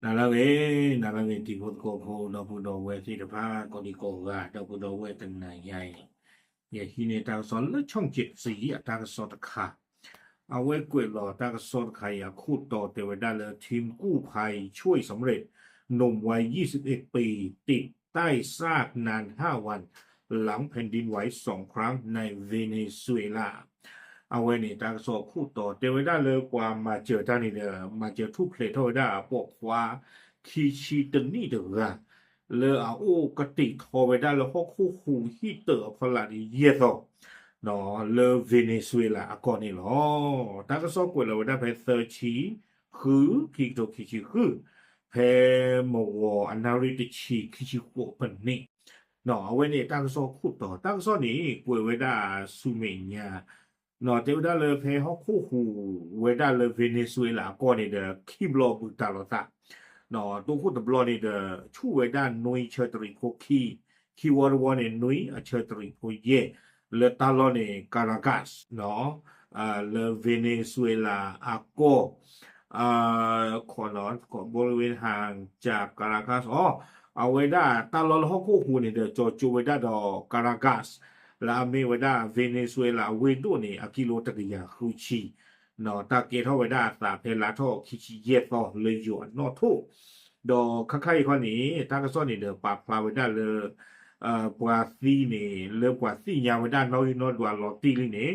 နၤလၢအဂ့ၤ, နၤလၢအဂ့ၤ တံၤဖိသကိးဖိ ဒီပုၢ်ဒီဝဲၢ်သ့ၣ်တဖၣ် ကိးဒံကိးဂၤ ဒီပုၢ်ဒီဝဲၢ်တနၤညါအံၤ, ယဟံးန့ၢ်တၢ်ကစီၣ်လၢ ช่อง เจ็ดสี အတၢ်ကစီၣ်တခါ, အဝဲကွဲးလီၤတၢ်ကစီၣ်တခါအံၤအခိၣ်တီတဲဝဲဒၣ်လၢ ทีมกู้ภัยช่วยสำเร็จ หนุ่มวัย ยี่สิบเอ็ดปี ติดใต้ซากนานห้าวัน หลังแผ่นดินไหวสองครั้งในเวเนซุเอลา အဝဲန့ၣ် တၢ်ကစီၣ်အခိၣ်တီတဲဝဲဒၣ်လၢပှၤမၤစၢၤတၢ်န့ၣ်ဒီး မၤစၢၤထူၣ်ဖျဲးထီၣ်ဝဲဒၣ်အပိာ်ခွါ ခံဆံတနံၣ်တဂၤ လၢအအိၣ်ကတံာ်ထီဝဲဒၣ်လၢဟီၣ်ခိၣ်ဟူးဟံၣ်တၢးအဖီလာ်န့ၣ် ယဲၢ်သီ လၢ Venezuela အကီၢ်န့ၣ်လီၤ. တၢ်ကစီၣ်ကွဲးလီၤဝဲဒၣ်ဖဲသၢဆံဃု ခံကထိခံဆံဃု ဖဲမဂီၤအနၣ်ရံၣ်တဆံ ခံဆံဃိးမံးနံး အဝဲန့ၣ်တၢ်ကစီၣ်ခိၣ်တီ, တၢ်ကစီၣ်န့ၣ် ကွဲးဝဲဒၣ်ဆူမဲာ်ညါ တဲဝဲဒၣ်လၢဖဲဟီၣ်ခိၣ်ဟူးဝဲဒၣ်လၢ Venezuela အကီၢ်န့ၣ်ဒီး ခံဘျီဘုးတၢ်လီၤသး, တိခိၣ်တဘျီန့ၣ်ဒီး ဆူၣ်ဝဲဒၣ်နွံဆၢတရံးဖိခံ, ခံဝီတဝီန့ၣ် နွံအဆၢတရံးဖိယဲၢ်, လၢတၢ်လီၢ်န့ၣ် Caracas လၢ Venezuela အကီၢ် ခိးနီၤ ဘိလဝ့ဟၣ်ကၠၣ် Caracas အီၤ, အဝဲဒၣ်တၢ်လီၢ်လၢဟီၣ်ခိၣ်ဟူးန့ၣ်ဒီး ကၠီၤကၠိဝဲဒၣ်ဒီး Caracas လၢအမ့ၢ်ဝဲဒၣ် Venezuela အဝ့ၢ်ဒိၣ်န့ၣ် အကံလိတကယၤဃုဆံ, တၢ်ကဲထီၣ်ဝဲဒၣ်အသးဖဲလါထီၣ်ခံဆံယဲၢ်သီလၢယိၤအနီၣ်ထိၣ်, ဒီးခါခါအံၤခီန့ၣ် တၢ်ကစီၣ်န့ၣ်ဒီးပာ်ဖျါဝဲဒၣ်လၢ ပှၤသံန့ၣ် လၢပှၤသ့ၣ်ညါဝဲဒၣ်နီၣ်ဂံၢ်နီၣ်ဒွးလီၤတံၢ်လံန့ၣ်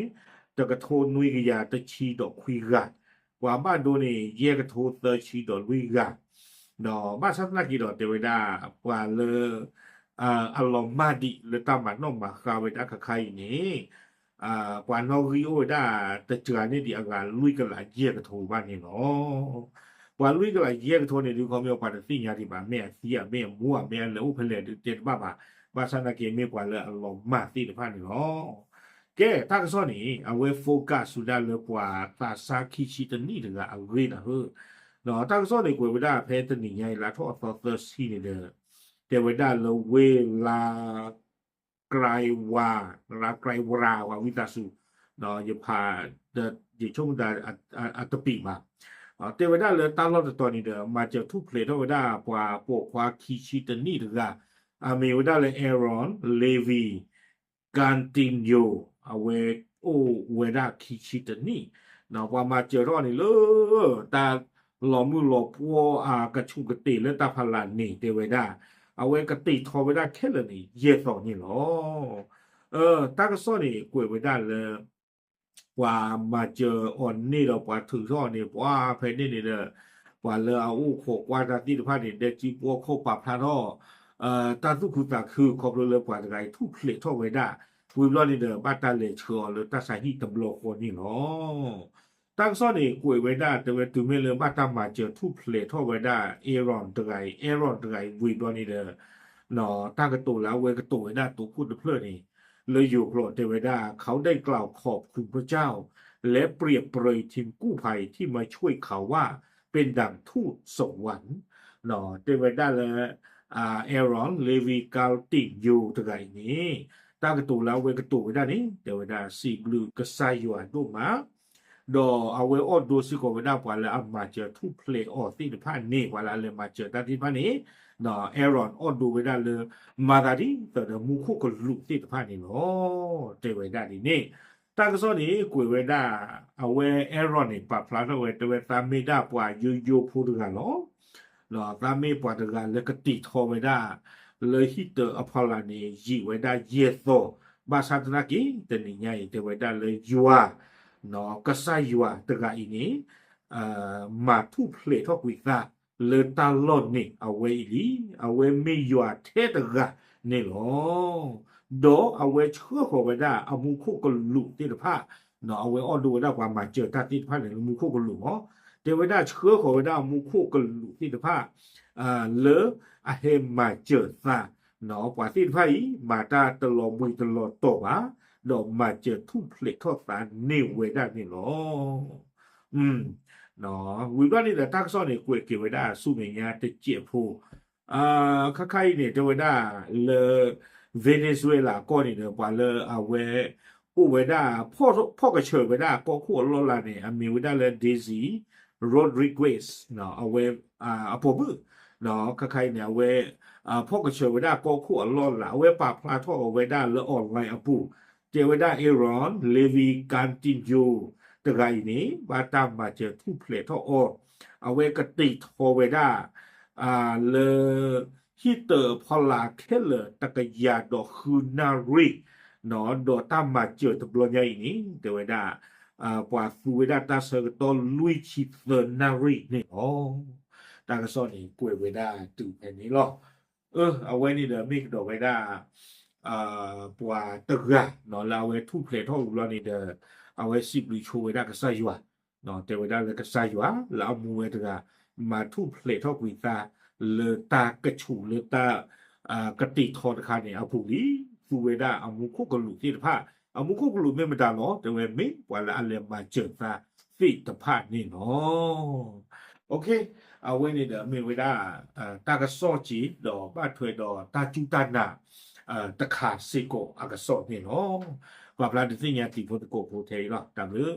တကထိနွံကယၤတဆံဒီးခွံဂၤ, ပှၤဘၣ်ဒိန့ၣ် ယဲၢ်ကထိသၢဆံဒီးလွံၢ်ဂၤ, ဒီးဘၣ်ဆၣ်သနာ်က့ဒီးတဲဝဲဒၣ် ပှၤလၢ အလီၤမၢ်ဒံးလၢတၢ်မၤနီၣ်မၤဃါဝဲဒၣ်ခါခါအံၤန့ၣ် ပှၤနီၣ်ဂံၢ်အိၣ်ဝဲဒၣ်တစှၤန့ၢ်ဒံးအဂၤလွံၢ်ကလးယဲၢ်ကထိဘၣ်န့ၣ်လီၤ. ပှၤလွံၢ်ကလးယဲၢ်ကထိန့ၣ် ဒုးခီမ့ၢ်ပှၤတသ့ၣ်ညါဒံးဘၣ် မ့ၢ်အသံဧါ မ့ၢ်အမူဧါ မ့ၢ်အလဲၤအိၣ်ဖဲလဲၣ်ဒုးတဲတဘၣ်ဘၣ်, ဘၣ်ဆၣ်သနာ်က့မ့ၢ်ပှၤလၢအလီၤမၢ်သ့ၣ်တဖၣ်န့ၣ်လီၤ. ကဲ တၢ်ကစီၣ်န့ၣ် အဝဲ focus ဆူဒၣ်လၢပှၤသးစၢ်ခံဆံတနံၣ်တဂၤအဂ့ၢ်နၤဧၢ, ဒီးတၢ်ကစီၣ်န့ၣ် ကွဲးဝဲဒၣ်ဖဲတနံၤညါအံၤ လါထီၣ်အသီသၢဆံန့ၣ်ဒီး တဲဝဲဒၣ်လၢဝ့ၢ်လါ ကြိုက်ဝါ, လါကြိုက်ဝါ ဝံသးစူၤ, ယဖး ယဆိကမိၣ်တၢ်အတပံာ်ဘၣ်, တဲဝဲဒၣ်လၢတၢ်လီၢ်တတီၤန့ၣ်ဒီး မၤစၢၤထူၣ်ဖျဲးထီၣ်ဝဲဒၣ်ပှၤပိာ်ခွါခံဆံတနံၣ်တဂၤ, အမ့ၢ်ဝဲဒၣ်လၢ Aaron Levi Cantillo အဝဲအိၣ်ဝဲဒၣ်ခံဆံတနံၣ်, ပှၤမၤစၢၤထီၣ်န့ၣ်လၢ တၢ်လီၤမုၢ်လီၤပှီၢ်အကဆူးကတ့ၢ်လၢတၢ်ဖီလာ်န့ၣ် တဲဝဲဒၣ်, အဝဲကတံာ်ထီဝဲဒၣ်ခဲလၢာ်န့ၣ် ယဲၢ်သီန့ၣ်လီၤ. တၢ်ကစီၣ်န့ၣ် ကွဲးဝဲဒၣ်လၢ ပှၤမၤစၢၤအီၤန့ၣ်ဒီးပှၤထုးထီၣ်အီၤန့ၣ် ပှၤဖဲန့ၣ်န့ၣ်ဒီး ပှၤလၢအအိၣ်ခိးကွၢ်တၢ်သ့ၣ်တဖၣ်န့ၣ် ဒဲကံပှီၢ်ခိၣ်ပာ်ဖျါထီၣ် တၢ်သူၣ်ခုသးခု ခီဖျိလၢပှၤတဂၤအံၤထူၣ်ဖျဲးထီၣ်ဝဲဒၣ်, ဝံၤဘျီန့ၣ်ဒီး ဘၣ်တၢ်လဲၤဆှၢအီၤလၢတၢ်ဆါဟံၣ်တဘျီဃီန့ၣ်လီၤ. တၢ်ကစီၣ်န့ၣ် ကွဲးဝဲဒၣ် တဲဝဲတုၤမ့ၢ်လၢဘၣ်တၢ်မၤစၢၤထူၣ်ဖျဲးထီၣ်ဝဲဒၣ် Aaron တဂၤအံၤ Aaron တဂၤအံၤဝံၤဘျီန့ၣ်ဒီး တၢ်ကတိၤလၢအဝဲကတိၤဝဲဒၣ်တိခိၣ်တဖျၢၣ်န့ၣ် လၢယိၤကျိာ်တဲဝဲဒၣ် เขาได้กล่าวขอบคุณพระเจ้า และเปรียบเปรยทีมกู้ภัยที่มาช่วยเขาว่า เป็นดั่งทูตสวรรค์ တဲဝဲဒၣ်လၢ Aaron Levi Cantillo တဂၤအံၤန့ၣ် တၢ်ကတိၤလၢအဝဲကတိၤဝဲဒၣ်န့ၣ် တဲဝဲဒၣ် စံးဘျုးကစၢ်ယွၤဒိၣ်မး ဒီးအဝဲအီၣ်ဒိစ့ၢ်ကီးဝဲဒၣ်ပှၤလၢအမၤစၢၤထူၣ်ဖျဲးအီၤသ့ၣ်တဖၣ်န့ၣ် ပှၤလၢအလဲၤမၤစၢၤတၢ်သ့ၣ်တဖၣ်န့ၣ် Aaron အီၣ်ဒိဝဲဒၣ်လၢ မၤသးဒ်သိးဒီးမူခိၣ်ကလူးသ့ၣ်တဖၣ်န့ၣ်လီၤ. တဲဝဲဒၣ်ဒ်န့ၣ် တၢ်ကစီၣ်န့ၣ် ကွဲးဝဲဒၣ် အဝဲ Aaron န့ၣ် ပာ်ဖျါထီၣ်ဝဲ တဲဝဲသးမ့ၢ်ဒၣ်ပှၤယိယိဖိတဂၤလီၤ. သးမ့ၢ်ပှၤတဂၤလၢကတံာ်ထီဝဲဒၣ် လၢဟံၣ်တၢအဖီလာ်န့ၣ် ယံာ်ဝဲဒၣ်ယဲၢ်သီ, ဘၣ်ဆၣ်သနာ်က့ တနံၤညါအံၤ တဲဝဲဒၣ်လၢယွၤ ကစၢ်ယွၤတဂၤအံၤန့ၣ် မၤထူၣ်ဖျဲးထီၣ်ကွံာ်သး လၢတၢ်လီၢ်န့ၣ်အဝဲအံၤလံ, အဝဲမ့ၢ်ယွၤထဲတဂၤန့ၣ်လီၤ. ဒီးအဝဲဆှၢဃီၤဝဲဒၣ်အမူခိၣ်ကလူးသ့ၣ်တဖၣ်, အဝဲအီၣ်ဒိဝဲဒၣ်ပှၤမၤစၢၤတၢ်သ့ၣ်တဖၣ်န့ၣ် လၢမူခိၣ်ကလူးမး, တဲဝဲဒၣ်ဆှၢဃီၤဝဲဒၣ်အမူခိၣ်ကလူးသ့ၣ်တဖၣ် လၢအဟဲမၤစၢၤသး, ပှၤသ့ၣ်တဖၣ်အံၤ မၤတၢ်တလီၤဘှံးတလီၤတီၤဘၣ်, ဒီးမၤစၢၤထူၣ်ဖျဲးထီၣ်သးန့ၢ်ဝဲဒၣ်န့ၣ်လီၤ. ဝံၤဘျီန့ၣ်ဒီး တၢ်ကစီၣ်န့ၣ် ကွဲးက့ၤဝဲဒၣ်ဆူမဲာ်ညါတစဲးဖိ, ခါခါအံၤန့ၣ် တဲဝဲဒၣ်လၢ Venezuela အကီၢ်န့ၣ်ဒီး ပှၤလၢအဝဲ အိၣ်ဝဲဒၣ် ဖီၣ်ကဆၢၣ်ဝဲဒၣ်အကီၢ်ခိၣ်အလီၢ်လၢ်န့ၣ် အမ့ၢ်ဝဲဒၣ်လၢ Daisy Rodriguez အဝဲအပိာ်မုၣ် ခဲခါအံၤန့ၣ် အဝဲဖီၣ်ကဆၢဝဲဒၣ်ကီၢ်ခိၣ်အလီၢ်အလၤ အဝဲပာ်ဖျါထီၣ်အီၤဝဲဒၣ်လၢ online အပူၤ တဲဝဲဒၣ် Aaron Levi Cantillo တဂၤအံၤန့ၣ် ဘၣ်တၢ်မၤစၢၤထူၣ်ဖျဲးထီၣ်အီၤ အဝဲကတ့ၢ်ထီဝဲဒၣ် လၢ ဟံၣ်တၢၤအဖီလာ်ခဲလၢာ် တကယၤဒီးဃုနၣ်ရံၣ် ဒီးတၢ်မၤစၢၤတဘျီညါအံၤန့ၣ် တဲဝဲဒၣ် ပှၤသူဝဲဒၣ်တၢ်ဆၢကတီၢ်လွံၢ်ဆံသၢနၣ်ရံၣ်န့ၣ်လီၤ. တၢ်ကစီၣ်န့ၣ် ကွဲးဝဲဒၣ်တုၤဖဲန့ၣ်လီၤ. အဝဲန့ၣ်ဒီးမ့ၢ်ကဒီးဝဲဒၣ် ပှၤတဂၤ လၢအဝဲထူၣ်ဖျဲးထီၣ်ဝံၤလီၤန့ၣ်ဒီး အဝဲစံးဘျုးဆိဝဲဒၣ်ကစၢ်ယွၤ တဲဝဲဒၣ်လၢကစၢ်ယွၤ လၢအမူဝဲတဂၤ မၤထူၣ်ဖျဲးထီၣ်ကွံာ်သး လၢတၢ်ကဆူးလၢတၢ် ကတ့ၢ်ထီတခါန့ၣ်အပူၤလံ သူဝဲဒၣ်အမူခိၣ်ကလူးသ့ၣ်တဖၣ် အမူခိၣ်ကလူးမ့ၢ်မတၤလီၤ တဲဝဲမ့ၢ်ပှၤလၢအလဲၤမၤစၢၤသးသ့ၣ်တဖၣ်န့ၣ်လီၤ. အဝဲန့ၣ်ဒီးမ့ၢ်ဝဲဒၣ် တၢ်ကစီၣ်က့ၤ ဒီးဘၣ်ထွဲဒီးတၢ်စူၢ်တၢ်နာ် တခါစ့ၢ်ကီးအကစီၣ်န့ၣ်လီၤ. ပာ်ဖျါဒုးသ့ၣ်ညါတံၤဖိသကိးဖိထဲအံၤလီၤ. တၢ်ဘျုး